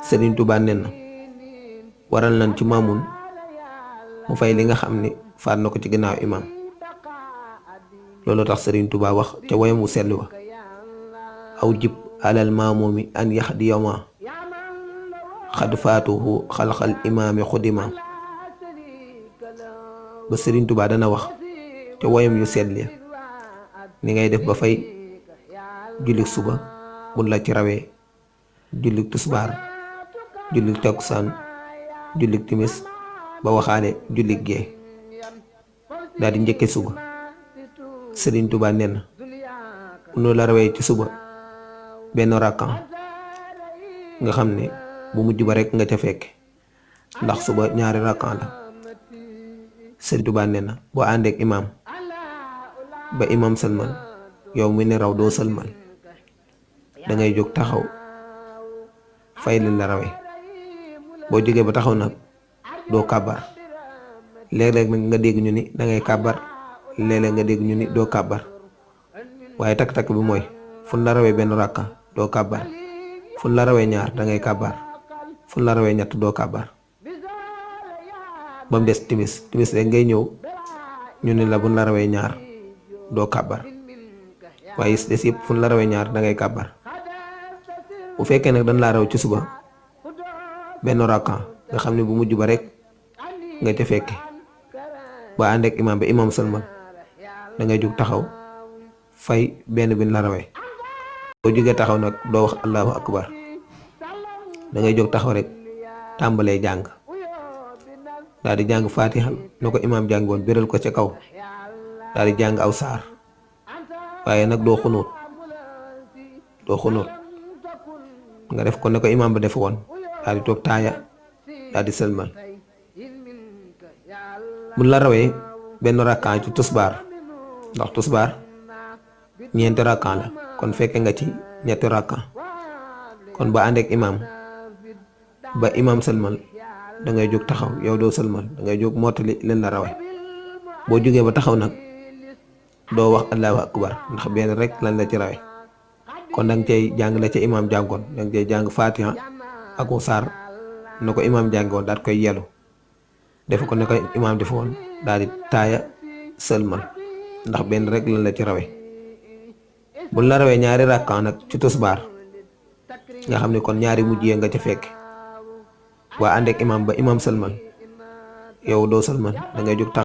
Serigne Touba nee na waral nañ ci Maamun mu fay li nga xam ni faat na ko ci ginnaaw imaam. loolu tax Serigne Touba wax ca woyam wu sell wa aw jib alal maamumi an yaxdi yowma xad faatuhu xalxal imaami xudima. ba Serigne Touba dana wax ca woyam yu sell ya ni ngay def ba fay jullik suba buñ la ci rawee, jullik tusbaar, jullik takkusaan, jullik timis ba waxaale jullik gee daal di njëkke suba. Serigne Touba nee na bu nu la rawee ci suba benn rakkan nga xam ne bu mujj ba rekk nga ca fekke ndax suba ñaari rakkan la. Serigne Touba nee na boo àndeek imaam ba imaam sëlmal yow mi ne raw doo sëlmal dangay jóg taxaw fay li la rawee. boo jógee ba taxaw nag doo kàbbar. léeg-léeg nag nga dégg ñu ni dangay kàbbar, léeg-léeg nga dégg ñu ni doo kàbbar, waaye takk-takk bi mooy fu la rawee benn rakka doo kàbbar, fu la rawee ñaar dangay kàbbar, fu la rawee ñett doo kàbbar. ba mu des timis rek ngay ñëw ñu ni la bu la rawee ñaar doo kàbbar, waaye des yëpp fu la rawee ñaar dangay kàbbar. bu fekkee nag dañ laa raw ci suba benn rakka nga xam ne bu mujj ba rek nga ca fekke ba ànd ak imaam ba imaam sëlmal dangay jóg taxaw fay benn bi la rawee. boo jógee taxaw nag doo wax allahu akbar, dangay jóg taxaw rek tàmbalee jàng daal di jàng faatiha na ko imaam jàng woon biral ko ca kaw daal di jàng aw saar, waaye nag doo xunóot nga def ko ne ko imaam ba def woon daal di toog taaya daal di sëlmal. buñ la rawee benn rakkaan ci tusbaar ndax tusbaar ñeenti rakkaan la kon fekke nga ci ñetti rakkaan, kon ba ànd ak imaam ba imaam sëlmal dangay jóg taxaw yow doo sëlmal dangay jóg mottali leen la rawee. boo jógee ba taxaw nag doo wax allahu akbar ndax benn rek lan la ci rawee, kon danga cay jàng la ca imaam jàngoon, danga cay jàng faatiha ak saar na ko imaam jàngoon daal koy yelu def ko ne ko imaam defe woon daal di taaya sëlmal ndax benn rek lan la ci rawee. bu la rawee ñaari rakkaan nag ci tusbaar nga xam ne kon ñaari mujj yee nga ca fekk waa ànd ak imaam ba imaam sëlmal yow doo sëlmal dangay jóg taxaw